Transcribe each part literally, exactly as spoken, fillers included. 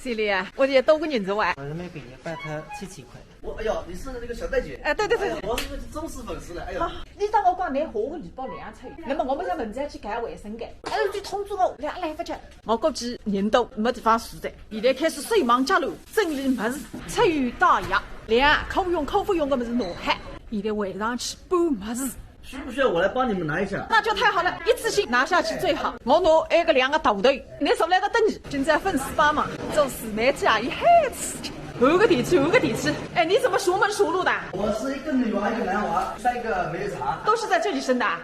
谢谢啊，我也多个人子哇。我是每个月拜托七千块。我，哎呦，你是那个小戴姐？哎，对对对对。哎呀，我是忠实粉丝了，哎呦。好，你当我讲，你下个礼拜两次，那么我们家门子要去搞卫生的，哎，就通知我，来来不及。我估计人都没地方住的，现在开始手忙脚乱，整理物事，出油打压，连可用可不用的物事拿好，现在晚上去搬物事。 需不需要我来帮你们拿一下？那就太好了，一次性拿下去最好。我拿埃个两个大头，你送来个等你，现在粉丝帮忙，做自媒体啊，一下子，换个地区，换个地区。哎，你怎么熟门熟路的？我是一个女娃，一个男娃，三个没啥。都是在这里生的啊？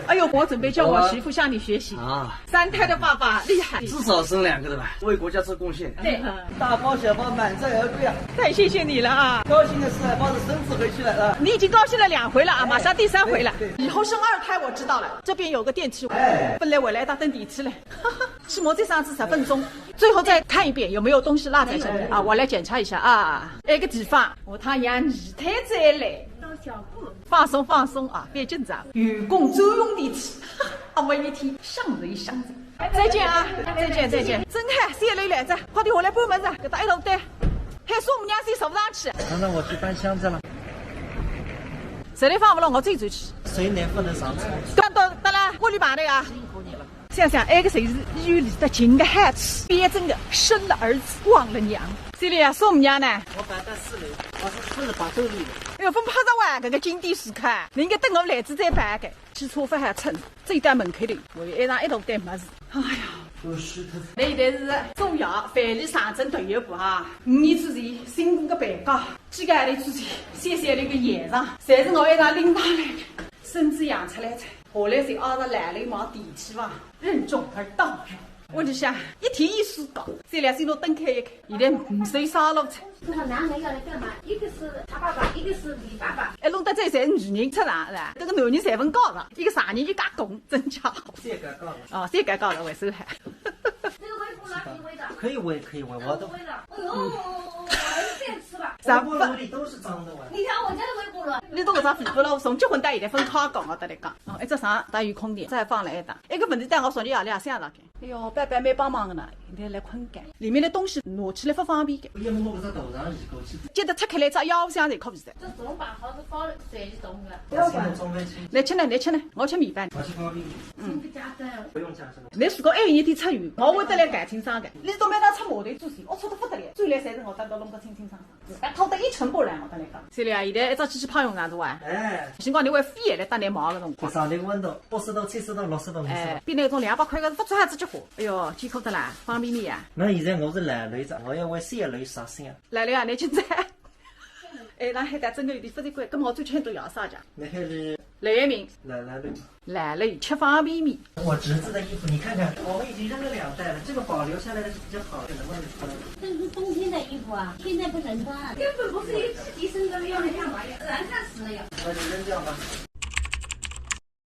哎呦，我准备叫我媳妇向你学习啊！三胎的爸爸厉害，至少生两个的吧，为国家做贡献。对，大包小包满载而归啊！太谢谢你了啊！高兴的事还抱着孙子回去了啊！你已经高兴了两回了啊，马上第三回了。以后生二胎我知道了，这边有个电梯，本来我来打等电梯了，哈哈，起码再上去十分钟。最后再看一遍有没有东西落在这里啊，我来检查一下啊。埃个地方，我趟让你太再来。 放松放松啊，别紧张。员工专用电梯，啊，我一天想着一想着。再见啊，再见再见。真好，谢谢来着，快点下来搬物事，搿搭一大堆，还送娘子送上去。那那我去搬箱子了。实在放勿落，我走出去。谁能不能上车？刚到，到了，过滤码的啊。辛苦你了。想想，埃个侪是医院里搭近个好处，辩证个生了儿子，忘了娘。这里啊，送娘呢？我搬到四楼，我是四十八楼的。哎呦，分拍着哇，搿个经典时刻，侬应该等我来仔再搬个。 汽车勿好乘，走到门口头，我又一上一大堆物事。哎呀，都湿脱。侬现在是做爷，万里长征第一步哈。五年之前，辛苦个陪嫁，几个号头之前，小小的一个盐场，侪是我一道拎上来的，孙子养出来的。后来才挨着老刘买电梯房，任重而道远。我就想，一天一世界，这两天都等开一开，现在没啥路子。 这个男人要来干嘛？一个是他爸爸，一个是你爸爸。哎，弄得这侪女人出场是吧？这个男人侪分搞了，一个啥人一家公，真家伙。这个搞了，哦，这个搞了，我是还。这个微波炉可以煨的，可以煨，可以煨，我都煨的。哎呦，我还是这样吃吧。啥微波炉里都是脏的哇。你看我家的微波炉，你都搿只微波炉，从结婚到现在分开讲，我搭侬讲。哦，一只啥，它有空调，再放了一档。一个问题，但我说你夜里也想着个。哎哟，爸爸蛮帮忙的呢，现在来困觉。里面的东西拿起来不方便的。要么我搿只大床移过去，接着拆开来，只腰箱侪可以的。这种把盒子包了，谁去动的？我现在装备清，来吃呢，来吃呢，我吃米饭。我去方便面，真的假的？不用加什么。侬如果还有一点出油，我会得来搞清爽的。你都没到出码头之前，龌龊得不得了，最来侪是我当到弄得清清爽爽，自家拖得一尘不染，我跟你讲。所以啊，现在一只机器泡用场是吧？哎，辰光侬会飞来搭侬忙个辰光。上头温度，八十度、七十度、六十度、五十度。哎，比那种两百块个是不出还是结火。哎哟，辛苦得啦，方便面啊。那现在我是老刘子，我要为小刘啥心啊？来了呀，侬现在。哎，那还得真个有点不习惯，搿么我最欠都要啥家？那还是来一名，老老刘。来了，吃方便面。我侄子的衣服，你看看，我们已经扔了两袋了，这个保留下来的是比较好的，能不能穿？这是冬天的衣服啊，现在不能穿。根本不是一个自己身上要的干嘛呀？难看死了呀！那就扔掉吧。